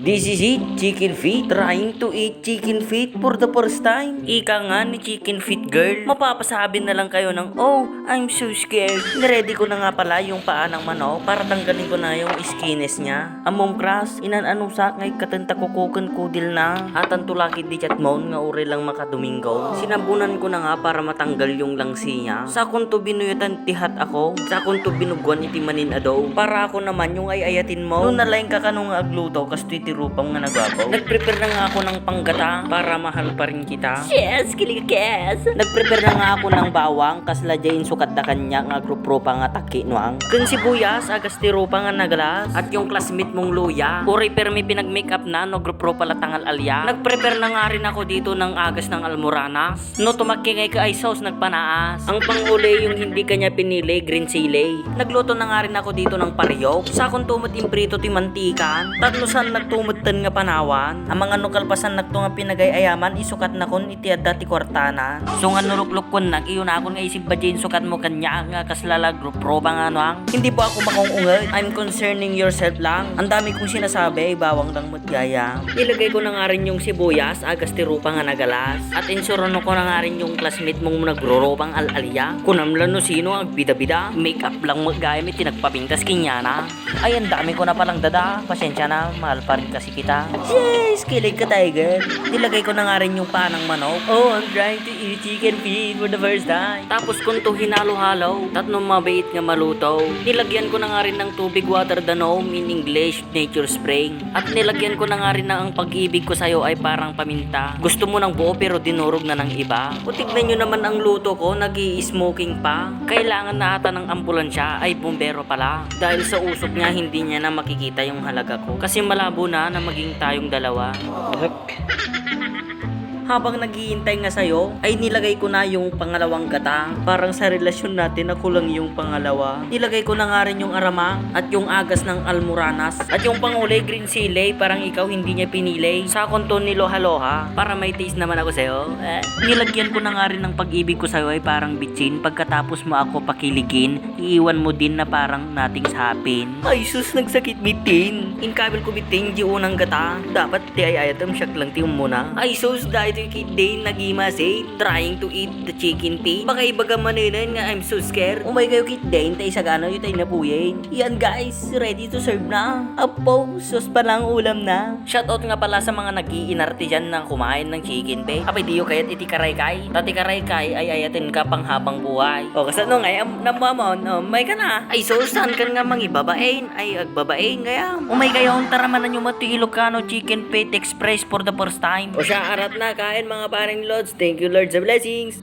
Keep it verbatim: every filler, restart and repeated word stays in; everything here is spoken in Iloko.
This is it, chicken feet. Trying to eat chicken feet for the first time. Ika nga ni chicken feet girl, mapapasabi na lang kayo ng, "Oh, I'm so scared." Niready ko na nga pala yung paa ng manok para tanggalin ko na yung skinnes niya. Among crush, inan-anusak nga ikatenta kukuken kudil na. Atan tulakid di chat mo nga uri lang makadomingo. Sinambunan ko na nga para matanggal yung langsi niya. Sakon to binuyatan ti hat ako. Sakon to binuguan iti manin-ado. Para ako naman yung ay-ayatin mo. No nalaing ka kano nga agluto, kastoy ti rupam nga nagabaw. Nag-prepare na nga ako ng panggata para mahal pa rin kita. Yes, kilig, yes. Nag-prepare na nga ako ng bawang, kasla diay insukat da kaniak nga agrup-rupa nga takki nuang. Ken sibuyas, agas ti rupa nga nagalas. At yung classmate mong luya. Uray permi pinag-makeup na, no grup-rupa la tangal alya. Nag-prepare na nga rin ako dito ng agas ng almoranas. No tumakki ngay ka ay sauce, nagpanaas. Ang panguli yung hindi kanya pinili, green chili. Nagluto na nga rin ako dito ng paryok. Sakon tumot imprito ti mantikan. Tatlo san nagtumot ten nga panawan. Amang ano kalpasan nagto nga pinagay-ayaman, isukat nakon iti adda ti kwartana. So nga nuruklukkon nak, iyo nakon nga isibba diay insukat mo kaniak nga kasla la grup-rupa nga nuang. Hindi po ako makaung-ungad. I'm concerning yourself lang. Ang dami kong sinasabi, ay bawang lang met gaya. Ilagay ko na nga rin yung sibuyas, agas ti rupa nga nagalas. At insurono ko na nga rin yung classmate mong nagrurupang al-alya. Kunam la no sino agbida-bida. Makeup lang met gaya met ti nagpabintas kaniana. Ay, ang dami ko na palang dada. Pasensya na, mahal pa rin kasi kita. Yes, kilig ka, tiger. Nilagay ko na nga rin yung panang manok. Oh, I'm trying to eat chicken feet for the first time. Tapos kun to hinalo-halo, tatno mabait nga maluto. Nilagyan ko na nga rin ng tubig, water danom, in English, nature spring. At nilagyan ko na nga rin ng ang pag-ibig ko sa'yo ay parang paminta. Gusto mo ng buo pero dinurog na ng iba. O tignan nyo naman ang luto ko, nag-i-smoking pa. Kailangan na ata ng ambulansya, ay bumbero pala. Dahil sa usok niya, hindi niya na makikita yung halaga ko. Kasi malabo na na maging tayong dalawa. Habang naghihintay nga sayo, ay nilagay ko na yung pangalawang gata. Parang sa relasyon natin, ako lang yung pangalawa. Nilagay ko na nga rin yung aramang at yung agas ng almoranas. At yung panguli, green chili, parang ikaw hindi niya pinili. Sakon to niloha-loha para may taste naman ako sa'yo. Eh. Nilagyan ko na nga rin ng pag-ibig ko sa'yo ay parang bitsin. Pagkatapos mo ako pakiligin, iiwan mo din na parang nothing's happen. Ay sus, nagsakit bitin. Inkabil ko bitin di unang gata. Dapat ti ay-ayatem siak lang ti ummuna. Ay sus, daytoy ketdin nagimasin, trying to eat the chicken feet. Baka ibaga manen nga I'm so scared. Umay kayo ketdin, ta isagana yu tay napuyen. Yan guys, ready to serve na. Apo, sus pa lang ulam na. Shoutout nga pala sa mga nag-iinarte dyan na kumain ng chicken feet. Apay diyo kayat iti karaykay? Ta ti karaykay ay ayaten ka panghabang buhay. O, kasano nga, am-, namuamon, o, may ka na. Ay, sus, saan kan nga mangibabain? Ay, agbabain, gayam. Umay kayo, taramanan nyo met ti Ilocano Chicken Feet Express for the first time. O siya, arat na, kain mga paring lods. Thank you, Lord, sa blessings.